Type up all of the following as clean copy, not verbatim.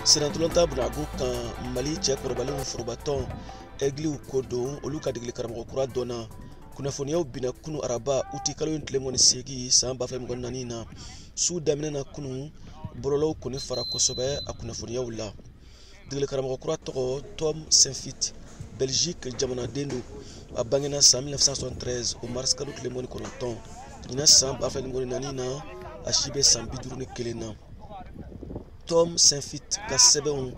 Senatɔlɔnta bunagun kan Mali cɛ kɔrɔbalenw forobatɔn Aigles ko don, olu ka degeli karamɔgɔ kura dɔnna. Kunnafoniyaw binna kunu araba uti kalo in tile 28 san 2024 na. Su daminɛ na kunu bɔlɔlɔw kɔni fara kosɛbɛ a kunnafoniyaw la. Degeli karamɔgɔ kura tɔgɔ Tom Saintfiet, Belgique jamanaden don. A bangena san 1973 o mars kalo tile 29. Ɲinan san 2024 na, a si bɛ san 51 na. Tom Saintfiet ka sɛbɛnw,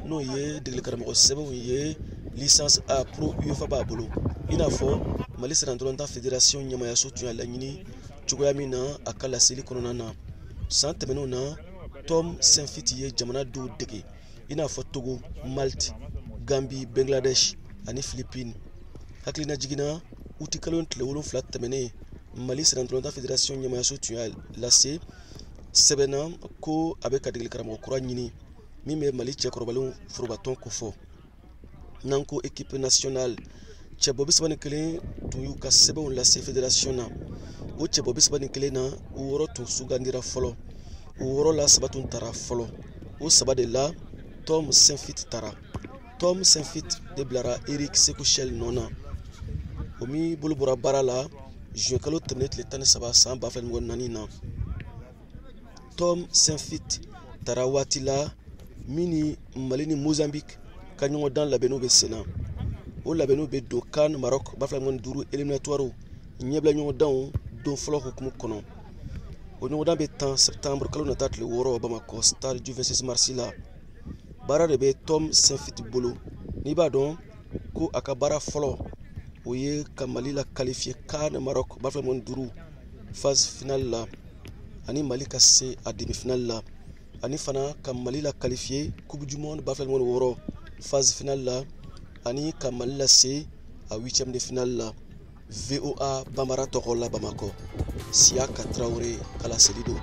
n'o ye degeli karamɔgɔ sɛbɛnw ye, licence A pro UEFA b'a bolo. I n'a fɔ Mali sennantolatan fédération ɲɛmayaso tun y'a laɲini cogoya min na a ka laseli kɔnɔna na. San tɛmɛnenw na, Tom Saintfiet ye jamana dɔw dege, i n'a fɔ Togo, Malte, Gambie, Bangladesh ani Philippines. Hakilina jiginna uti kalo tile 7 tɛmɛnen, Mali sennantolatan fédération ɲɛmayaso tun y'a lase sɛbɛnna ko a bɛ ka degeli karamɔgɔ kura ɲini min bɛ Mali cɛkɔrɔbalenw forobatɔn kofɔ. N'an ko équipe nationale, cɛbɔ 31 tun y'u ka sɛbɛnw lase fédération na. O cɛbɔ 31 na, u 6 tun sugandira fɔlɔ, u 6 la 3 tun tara fɔlɔ. O 3 de la, Tom Saintfiet tara. Tom Saintfiet de bilara Eric Sékou Chelle nɔ na, o min bolo bɔra baara la juin kalo tɛmɛnen tile 13 san 2024 na. Tom Saintfiet tara waati la min ni Mali ni Mozambique ka ɲɔgɔndan labɛnniw bɛ sen na. O labɛnniw bɛ don CAN Maroc 2025 éliminatoire ɲɛbila ɲɔgɔndanw don fɔlɔ hukumu kɔnɔ. O ɲɔgɔndan bɛ tan septembre kalo nata tile 6 Bamakɔ stade du 26 mars la. Baara de bɛ Tom Saintfiet bolo. N'i b'a dɔn ko a ka baara fɔlɔ o ye ka Mali la qualifier CAN Maroc 2025 phase finale la, ani Mali ka se a demi-finale la, ani fana ka Mali la qualifier Coupe du monde 2026 phase finale la, ani ka Mali lase a huitième de finale la. VOA Bambara tɔgɔ la Bamakɔ, Siyaka Tarawele ka laseli don.